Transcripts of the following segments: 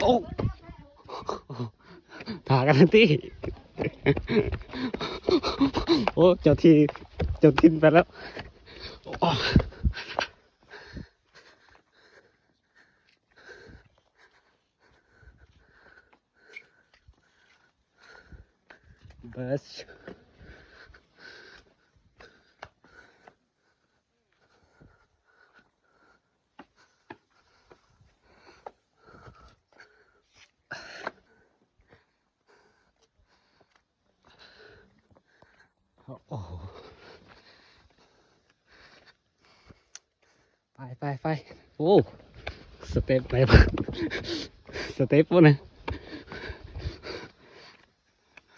ໂອ້ ຖ້າກັນຕິ ໂອ້ ເຈົ້າທີ່ ເຈົ້າຖິ່ນໄປແລ້ວ ໂອ້. ໂອ້ໂຫ ໄປ ໄປ ໄປ ໂອ້ ສະເຕັບໄປ ສະເຕັບພຸ້ນນະ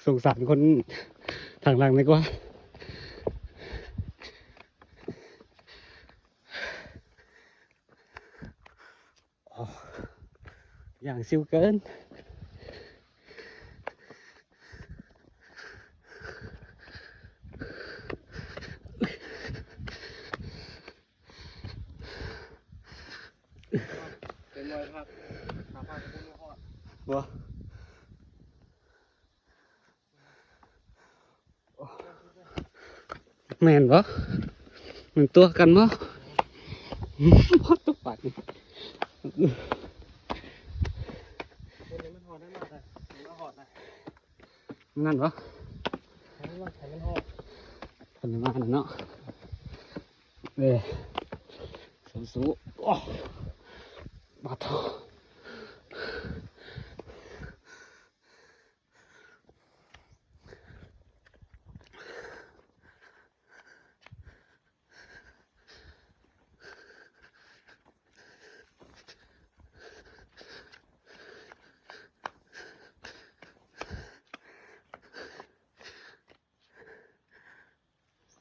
ສົງສານຄົນທາງຫຼັງດີກວ່າ. ຢ່າງຊິວເກີນ ເປັນໜ່ວຍຜັກ ຫາຜັກບໍ່ຮອດ ບໍ່. ແມ່ນບໍ່? ແມ່ນຕົວກັນບໍ່? What the fuck ນັ້ນບໍ່? ໃຫ້ມັນຮອດ ໃຫ້ມັນຮອດ ເພິ່ນມາແລ້ວເນາະ ເອີ ສູ້ໆ ໂອ້ ມາເຖາະ.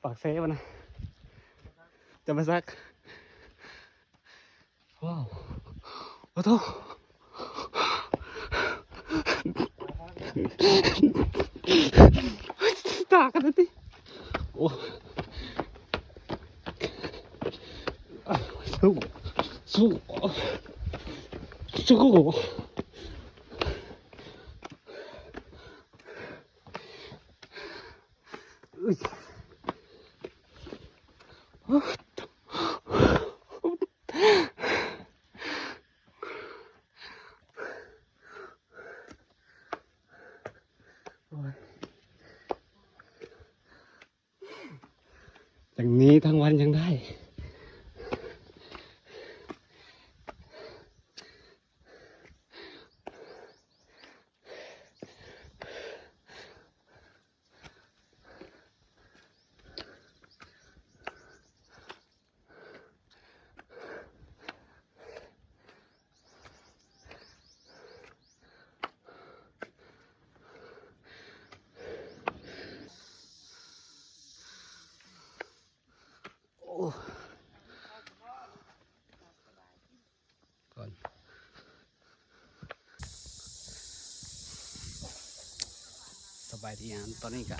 ປາກເຊບໍ່ນະ ຈຳປາສັກ ວ້າວ ໂອ້ໂຕ ຕາກັນຕິ ໂອ້ ສູ້ ສູ້ ສູ້. ຢ່າງນີ້ທັງວັນຍັງໄດ້. ໂອ້ ກ່ອນ ສະບາຍດີ ຕອນນີ້ກະ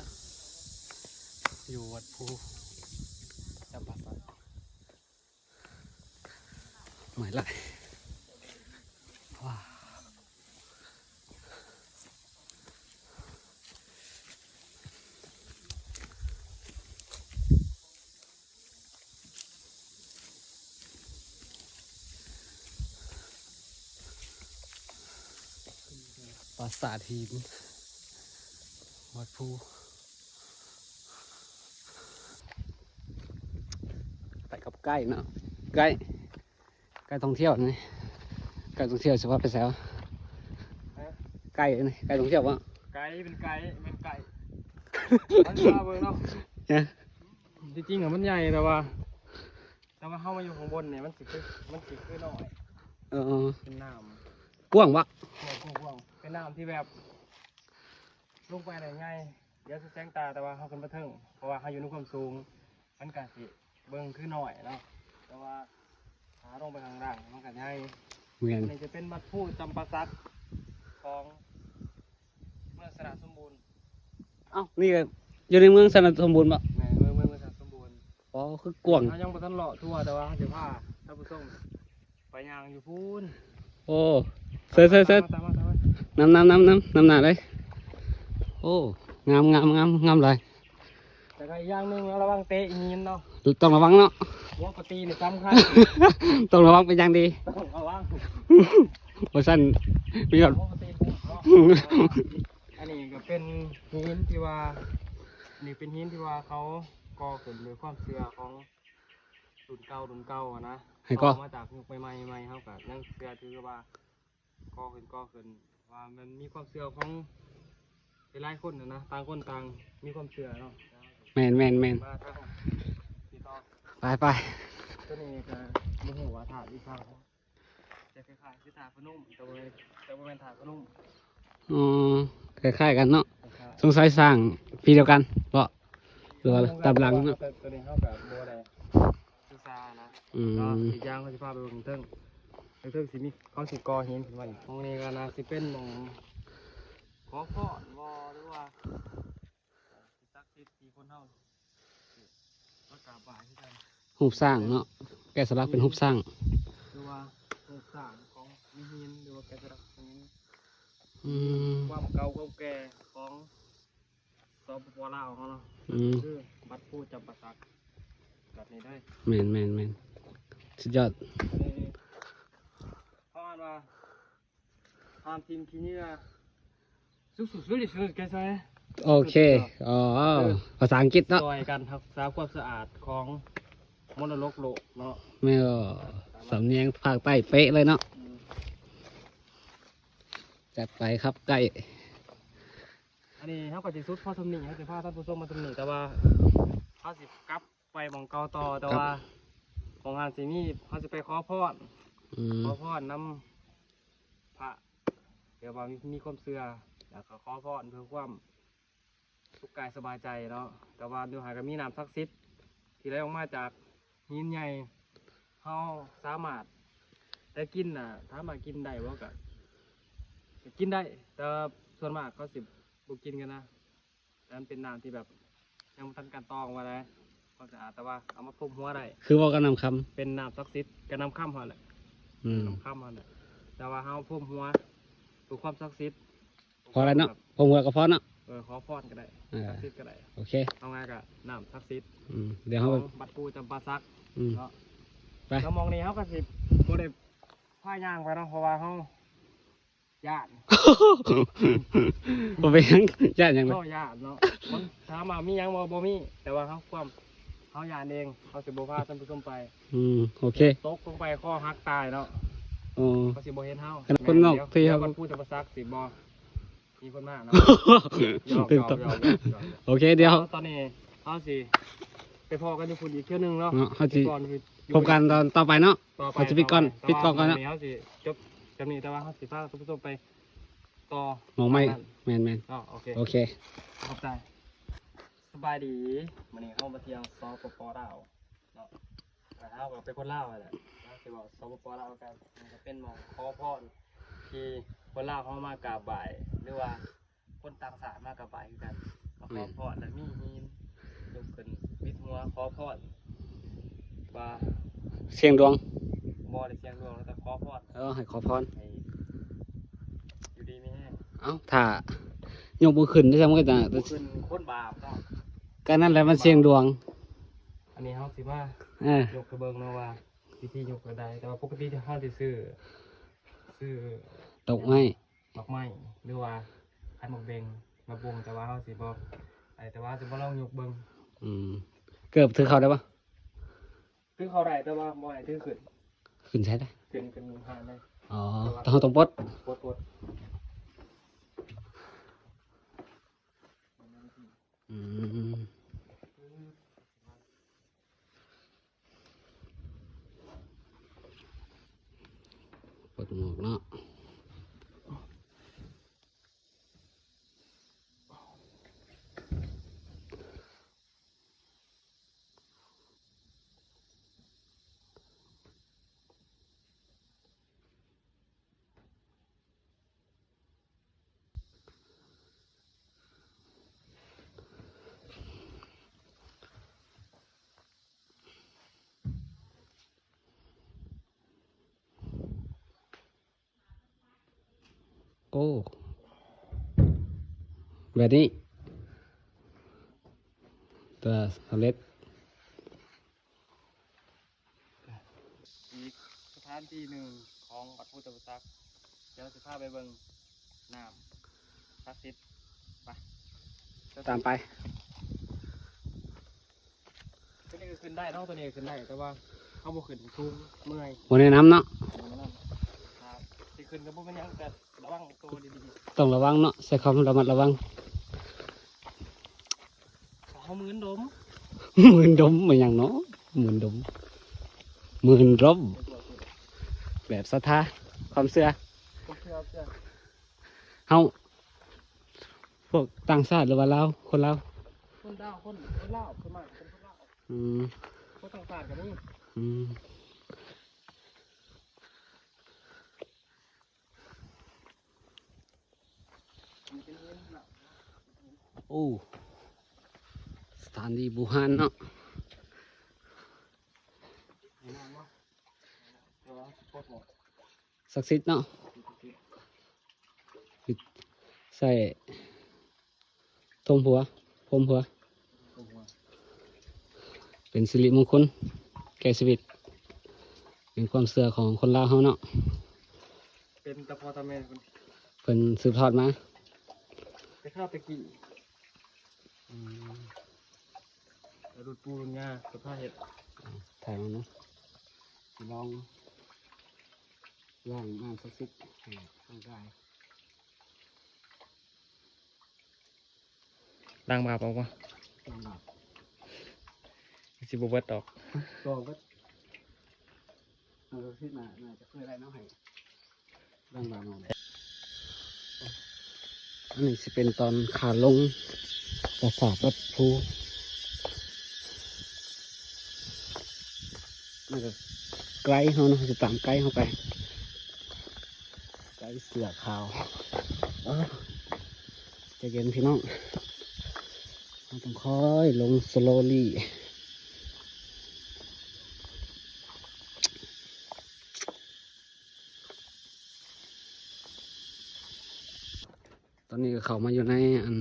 ຢູ່ວັດພູຈຳປາສັກ ເມື່ອຍຫຼາຍ ວ້າ. ປາສາດຫີນ ວັດພູ ໄປກັບໄກເນາະ ໄກ ໄກທ່ອງທ່ຽວນີ້ ໄກທ່ອງທ່ຽວຊິພາໄປໃສວະ? ຮະ? ໄກນີ້ ໄກທ່ອງທ່ຽວບໍ່? ໄກ ເປັນໄກ ເປັນໄກ ມັນພາເບິ່ງເນາະ ຮະ? ທີ່ຈິງອະມັນໃຫຍ່ ແຕ່ວ່າ ແຕ່ວ່າເຮົາມາຢູ່ຂ້າງບົນນີ້ ມັນຊິຄື ມັນຊິຄືນ້ອຍ ເອີ ເປັນນ້ຳ ກວ້າງວະ? ກວ້າງໆ ເປັນນ້ຳທີ່ແບບ ລົງໄປໄດ້ງ່າຍ ດຽວຊິແສງຕາ ແຕ່ວ່າເຮົາຂຶ້ນມາເທິງ ເພາະວ່າເຮົາຢູ່ໃນຄວາມສູງ ມັນກະຊິເບິ່ງຄືນ້ອຍເນາະ ແຕ່ວ່າຖ້າລົງໄປຂ້າງລ່າງມັນກະໃຫຍ່. ແມ່ນ ອັນນີ້ຈະເປັນວັດພູຈຳປາສັກຂອງເມືອງຊະນະສົມບູນ. ເອົ້າ ນີ້ກະຢູ່ໃນເມືອງຊະນະສົມບູນບໍ່? ແມ່ນ ເມືອງ ເມືອງຊະນະສົມບູນ. ອໍ ຄືກວ້າງ ເຮົາຍັງບໍ່ທັນເລາະທົ່ວ ແຕ່ວ່າເຮົາຊິພາທ່ານຜູ້ຊົມໄປຍ່າງຢູ່ພຸ້ນ. ໂອ້ ເຊີນ ເຊີນ ເຊີນ ຕາມມາ ຕາມມາ ຕາມມາ ນຳ ນຳ ນຳ ນຳ ນຳໜ້າເລີຍ. ໂອ້ ງາມ ງາມ ງາມ ງາມຫຼາຍ. ແລ້ວກໍອີກຢ່າງໜຶ່ງ ລະວັງເຕະຫີນເນາະ ຕ້ອງລະວັງເນາະ. ຫົວກະຕີນີ້ສຳຄັນ ຕ້ອງລະວັງເປັນຢ່າງດີ ຕ້ອງລະວັງ ບໍ່ຊັ້ນມີຮອດ ຫົວກະຕີເນາະ. ອັນນີ້ກໍເປັນຫີນທີ່ວ່າ ອັນນີ້ເປັນຫີນທີ່ວ່າເຂົາກໍ່ຂຶ້ນດ້ວຍຄວາມເຊື່ອຂອງລຸ້ນເກົ່າ ລຸ້ນເກົ່າຫັ້ນນະ ໃຫ້ກໍ່ ຕໍ່ມາຈາກຍຸກໃໝ່ໆ ໃໝ່ ເຮົາກໍຍັງເຊື່ອຖືວ່າ ກໍ່ຂຶ້ນ ກໍ່ຂຶ້ນ ວ່າມັນມີຄວາມເຊື່ອຂອງຫຼາຍໆຄົນນະ ຕ່າງຄົນຕ່າງມີຄວາມເຊື່ອເນາະ. ແມ່ນໆໆ ມາທາງນີ້ຕໍ່ ໄປໆ. ຕົວນີ້ກໍບໍ່ຮູ້ວ່າທາດອີ່ຫຍັງ ຈະຄ້າຍໆຄືທາດພະນົມ ແຕ່ບໍ່ແມ່ນ ແຕ່ບໍ່ແມ່ນທາດພະນົມ. ອໍ ຄ້າຍໆກັນເນາະ ຄ້າຍໆ ສົງໄສສ້າງປີດຽວກັນເບາະ ຫຼືວ່າຕາມຫຼັງເນາະ. ແຕ່ຕົວນີ້ເຮົາກໍບໍ່ໄດ້ສຶກສານະ. ອືມ ເນາະ ອີກຢ່າງເຮົາຊິພາໄປເບິ່ງເທິງ ເທິງໆ ຊິມີ ເຂົາຊິກໍ່ຫີນຂຶ້ນມາອີກ. ໝ່ອງນີ້ກໍໜ້າຊິເປັນໝ່ອງຂໍພອນບໍ່ ຫຼືວ່າ ເອີ ທີ່ສັກສິດທີ່ຄົນເຮົາມາກາບໄຫວ້ຄືກັນ. ຮູບຊ້າງເນາະ ແກະສະຫຼັກເປັນຮູບຊ້າງ ຫຼືວ່າຮູບຊ້າງຂອງ ມີຫີນ ຫຼືວ່າແກະສະຫຼັກຫີນ. ອືມ ຄວາມເກົ່າຄວາມແກ່ຂອງ ສປປ ລາວເຮົາເນາະ. ອືມ ຄືວັດພູຈຳປາສັກ ແບບນີ້ເດີ. ແມ່ນໆໆ ສຸດຍອດ. ເອີ ເພາະວ່າ ຫ້າມຖິ້ມຂີ້ເຫຍື້ອ ສຸກໆ ສຸກໆ ແກໃສ່ ໂອເຄ. ອໍ ເອີ ພາສາອັງກິດເນາະ ຊ່ອຍກັນຮັກສາຄວາມສະອາດຂອງມໍລະດົກໂລກເນາະ. ແມ່ນ ສຳນຽງພາກໃຕ້ເປະເລີຍເນາະ. ອືມ ຈັດໄປຄັບໃກ້. ອັນນີ້ເຮົາກໍຊິສຸດພໍສ່ຳນີ້ ເຮົາຊິພາທ່ານຜູ້ຊົມມາສ່ຳນີ້ ແຕ່ວ່າເຮົາຊິກັບໄປໝ່ອງເກົ່າຕໍ່ ແຕ່ວ່າ ຄ ຂອງເຮົາຊິມີ ເຮົາຊິໄປຂໍພອນ ອືມ ຂໍພອນນຳພະ ແບບວ່າມີ ມີຄວາມເຊື່ອ ແລ້ວກໍຂໍພອນເພື່ອຄວາມສຸກກາຍສະບາຍໃຈເນາະ. ແຕ່ວ່າຢູ່ຫັ້ນກໍມີນ້ຳສັກສິດທີ່ໄຫຼອອກມາຈາກຫີນໃຫຍ່ ເຮົາສາມາດໄດ້ກິນນະ. ຖາມວ່າກິນໄດ້ບໍ່ ກໍ ກໍກິນໄດ້ ແຕ່ວ່າສ່ວນມາກເຂົາຊິບໍ່ກິນກັນນະ. ແຕ່ມັນເປັນນ້ຳທີ່ແບບຍັງບໍ່ທັນກັ່ນຕອງວ່າໄດ້ ຄວາມສະອາດ ແຕ່ວ່າເອົາມາພົມຫົວໄດ້ ຄືເວົ້າກັບນ້ຳຄຳ ເປັນນ້ຳສັກສິດກັບນ້ຳຄຳຫັ້ນແຫຼະ. ອືມ ນ້ຳຄຳຫັ້ນແຫຼະ ແຕ່ວ່າເຮົາພົມຫົວເພື່ອຄວາມສັກສິດ ພໍແລ້ວເນາະ ພົມຫົວກໍພໍເນາະ. ເອີ ຂໍພອນກໍໄດ້ ເອີ ສັກສິດກໍໄດ້ ໂອເຄ. ເອົາງ່າຍກໍນ້ຳສັກສິດ ອືມ ດຽວເຮົາ ຂອງວັດພູຈຳປາສັກ ອືມ ເນາະ ໄປ. ແລ້ວໝ່ອງນີ້ເຮົາກໍຊິບໍ່ໄດ້ພາຍ່າງໄປເນາະ ເພາະວ່າເຮົາ ຢ້ານ ບໍ່ເປັນຫຍັງ ຢ້ານຫຍັງເລີຍ ເຮົາຢ້ານເນາະ. ມັນຖາມວ່າມີຫຍັງບໍ່ ບໍ່ມີ ແຕ່ວ່າເຮົາຄວາມ ເຮົາຢ້ານເອງ ເຮົາຊິບໍ່ພາທ່ານຜູ້ຊົມໄປ. ອືມ ໂອເຄ ຕົກລົງໄປຄໍຫັກຕາຍເນາະ. ອໍ ເຂົາຊິບໍ່ເຫັນເຮົາ ຄັນຄົນນອກທີ່ເຮົາ ດຽວວັດພູຈຳປາສັກຊິບໍ່ມີຄົນມາເນາະ. ຫຍອກໆໆໆ ໂອເຄ ດຽວຕອນນີ້ເຮົາຊິໄປພໍ້ກັນຢູ່ພຸ້ນອີກເທື່ອໜຶ່ງເນາະ ເນາະ ເຮົາຊິ ພົບກັນຕອນຕໍ່ໄປເນາະ ຕໍ່ໄປ ເຮົາຊິປິດກ່ອນ ແຕ່ວ່າ ປິດກ້ອງກ່ອນເນາະ ມື້ນີ້ເຮົາຊິຈົບສ່ຳນີ້ ແຕ່ວ່າເຮົາຊິພາທ່ານຜູ້ຊົມໄປຕໍ່ໝ່ອງໃໝ່ ແມ່ນໆ ເນາະ. ໂອເຄ ໂອເຄ ຂອບໃຈ ສະບາຍດີ. ມື້ນີ້ເຮົາມາທ່ຽວ ສປປ ລາວເນາະ ແລ້ວເຮົາກໍເປັນຄົນລາວຫັ້ນແຫຼະ ເຮົາຊິເວົ້າ ສປປ ລາວ ກໍ ມັນກໍເປັນໝ່ອງຂໍພອນທີ່ຄົນລາວເຮົາມາກາບໄຫວ້ ຫຼືວ່າ ຄົນຕ່າງຊາດມາກະໄປຄືກັນ ມາຂໍພອນ ແລ້ວມີຫີນຍົກຂຶ້ນປິດຫົວຂໍພອນວ່າ ສ່ຽງດວງ ບໍ່ໄດ້ສ່ຽງດວງ ແຕ່ຂໍພອນ ເອີ ໃຫ້ຂໍພອນ ໃຫ້ຢູ່ດີມີແຮງ. ເອົ້າ ຖ້າຍົກບໍ່ຂຶ້ນ ມັນກໍຈະ ບໍ່ຂຶ້ນ ຄົນບາບເນາະ ກໍນັ້ນແຫຼະ ມັນສ່ຽງດວງ. ອັນນີ້ເຮົາຊິມາ ເອີ ຍົກໃຫ້ເບິ່ງເນາະວ່າ ວິທີຍົກກໍໄດ້ ແຕ່ວ່າປົກກະຕິເຮົາຊິຊື້ ຊື້ດອກໄມ້ ດອກໄມ້ ຫຼືວ່າຄັນໝາກເບັງ ມາບົ່ງ ແຕ່ວ່າເຮົາຊິບໍ່ ໄອ້ ແຕ່ວ່າເຮົາຊິມາລອງຍົກເບິ່ງ. ອືມ ເກີບຖືເຂົ້າໄດ້ບໍ່? ຖືເຂົ້າໄດ້ ແຕ່ວ່າບໍ່ໃຫ້ຖືຂຶ້ນ ຂຶ້ນໃສໄດ້? ຂຶ້ນ ຂຶ້ນຫານໄດ້. ອໍ ແຕ່ເຮົາຕ້ອງປົດ ປົດ ປົດ. ອືມ ເປີດໝວກເນາະ. ໂ ໂອ້ ແບບນີ້ ກໍສຳເລັດ. ອີກສະຖານທີ່ໜຶ່ງຂອງວັດພູຕະບຸສັກ ດຽວຊິພາໄປເບິ່ງນ້ຳສັກສິດ. ໄປ ຕາມໄປ. ຕົວນີ້ກໍຂຶ້ນໄດ້ເນາະ ຕົວນີ້ກໍຂຶ້ນໄດ້ ແຕ່ວ່າເຮົາບໍ່ຂຶ້ນສູງ ເມື່ອຍ. ບໍ່ແນະນຳເນາະ. ບໍ່ແນະນຳ. ຖ້າຊິຂຶ້ນກໍບໍ່ເປັນຫຍັງ ແຕ່ລະວັງໂຕດີໆ. ຕ້ອງລະວັງເນາະ ໃຊ້ຄວາມລະມັດລະວັງ. ເຮົາໝື່ນດົມ ໝື່ນດົມ ແມ່ນຫຍັງເນາະ? ໝື່ນດົມ ໝື່ນດົມ ແບບສັດທາ ຄວາມເຊື່ອ ຄວາມເຊື່ອ ເຊື່ອ. ເຮົາ ພວກຕ່າງຊາດ ຫຼືວ່າລາວ? ຄົນລາວ ຄົນລາວ ຄົນ ຄົນລາວ ສ່ວນມາກເປັນຄົນລາວ. ອືມ ຄົນຕ່າງຊາດກໍມີ. ອືມ ໂອ້ ສະຖານທີ່ບູຮານເນາະ ສັກສິດເນາະ ໃສ່ຖົມຫົວ ພົມຫົວ. ເປັນສິລິມົງຄົນແກ່ຊີວິດ ເປັນຄວາມເຊື່ອຂອງຄົນລາວເຮົາເນາະ ເປັນຕາພໍ່ຕາແມ່ເພິ່ນ ເພິ່ນສືບທອດມາແຕ່ຄາວແຕ່ກີ້. ອືມ ລຸນປູ່ລຸນຍ່າເພິ່ນພາເຮັດ. ຖ່າຍມາເນາະ ຊິລອງລ້າງນ້ຳສັກສິດໃຫ້ຮ່າງກາຍ. ລ້າງບາບອອກບໍ່? ລ້າງບາບ ຊິບໍ່ເບິດດອກ ກໍເບິດ. ເອີ ທິດໜ້າ ໜ້າຈະເຄີຍໄດ້ເນາະ ໃຫ້ລ້າງບາບອອກ. ອັນນີ້ຊິເປັນຕອນຂາລົງປາສາດວັດພູ. ມັນກໍໄກເຮົາເນາະ ເຮົາຊິຕາມໄກເຮົາໄປ ໄກເສືອຂາວ. ເອີ ໃຈເຢັນພີ່ນ້ອງ ເຮົາຕ້ອງຄ່ອຍລົງ slowly. ຕອນນີ້ກໍເຂົ້າມາຢູ່ໃນອັນ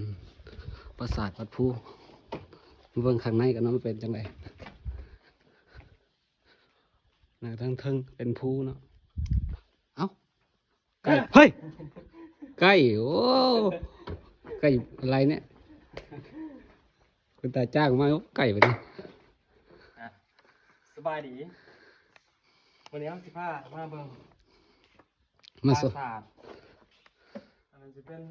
ປາສາດວັດພູ ມາເບິ່ງຂ້າງໃນກັນເນາະ ມັນເປັນຈັ່ງໃດ. ນັ້ນທາງເທິງເປັນພູເນາະ. ເອົ້າ ໄກ່ ເຮີ້ຍ ໄກ່ ໂອ້ ໄກ່ອາໄລເນຍ ເປັນຕາຈ້າງມາ ໄກ່ບາດນີ້. ອ່ະ ສະບາຍດີ ມື້ນີ້ເຮົາຊິພາມາເບິ່ງ ມາ ປາສາດ ອັນນັ້ນຊິເປັນ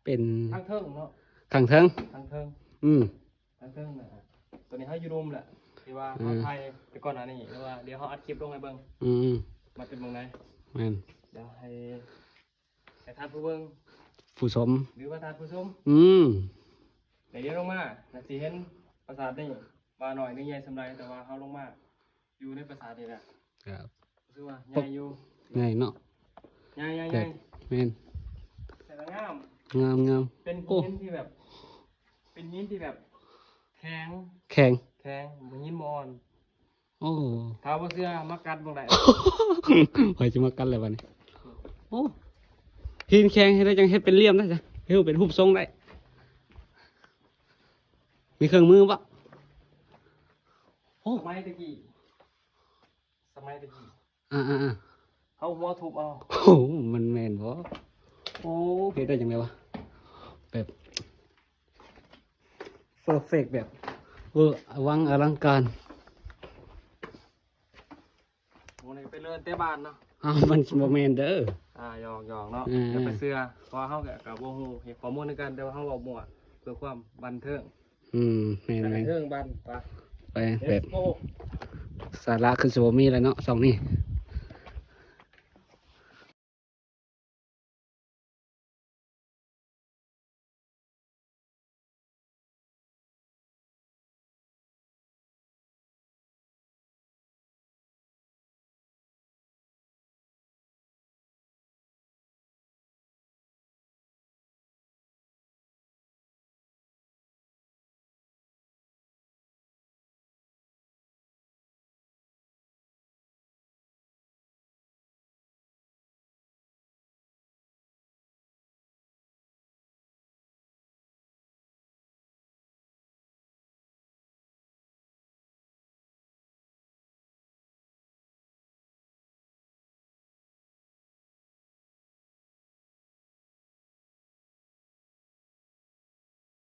ເປັນທາງເທິງເນາະ ທາງເທິງ ທາງເທິງ ອືມ ທາງເທິງນະ. ຕອນນີ້ເຮົາຢູ່ລຸ່ມແຫຼະ ທີ່ວ່າເຮົາ ອືມ ຖ່າຍໄປກ່ອນໜ້ານີ້ ຫຼືວ່າດຽວເຮົາອັດຄລິບລົງໃຫ້ເບິ່ງ ອືມ ວ່າເປັນຈັ່ງໃດ. ແມ່ນ ດຽວໃຫ້ ໃຫ້ທ່ານຜູ້ເບິ່ງ ຜູ້ຊົມ ຫຼືວ່າທ່ານຜູ້ຊົມ ອືມ ໄດ້ດຽວລົງມາ ກໍຊິເຫັນປາສາດນີ້ວ່ານ້ອຍຫຼືໃຫຍ່ສ່ຳໃດ ແຕ່ວ່າເຮົາລົງມາ ຢູ່ໃນປາສາດນີ້ແຫຼະ ກໍຖືວ່າໃຫຍ່ຢູ່ ໃຫຍ່ເນາະ ໃຫຍ່ໆໆ ແມ່ນ ແຕ່ກໍງາມ ງາມໆ ເປັນ ໂອ້ ຫີນທີ່ແບບ ເປັນຫີນທີ່ແບບແຂງ ແຂງ ແຂງ ຫີນບໍ່ອ່ອນ. ໂອ້ ຖ້າບໍ່ເຊື່ອມາກັດເບິ່ງໄດ້ ຂ້ອຍຊິມາກັດແລ້ວບັດນີ້. ໂອ້ ຫີນແຂງເຮັດໄດ້ ຈັ່ງເຮັດເປັນຫຼ່ຽມໄດ້ຊະ ເຮັດເປັນຮູບຊົງໄດ້ ມີເຄື່ອງມືບໍ່? ໂອ້ ສະໄໝແຕ່ກີ້ ສະໄໝແຕ່ກີ້ ອ່າໆໆ ເຮົາຫົວທຸບເອົາ. ໂອ້ ມັນແມ່ນບໍ່? ໂອ້ ເຮັດໄດ້ຈັ່ງໃດວະ ແບບເພີເຟັກ ແບບເວີວັງອະລັງການ. ໂອ້ ນີ້ເປັນເລື່ອງແຕ່ບ້ານເນາະ. ອ້າວ ມັນບໍ່ແມ່ນເດີ ອ່າ ຫຍອກໆເນາະ ອ່າ ຢ່າໄປເຊື່ອ ເພາະວ່າເຮົາກໍ ກໍບໍ່ຮູ້ ເຮັດຂໍ້ມູນຄືກັນ ແຕ່ວ່າເຮົາເວົ້າມົ້ວເພື່ອຄວາມບັນເທີງ. ອືມ ແມ່ນໆ ບັນເທີງບ້ານ ໄປ ໄປແບບ ສາລະຄືຊິບໍ່ມີແລ້ວເນາະຊ່ອງນີ້.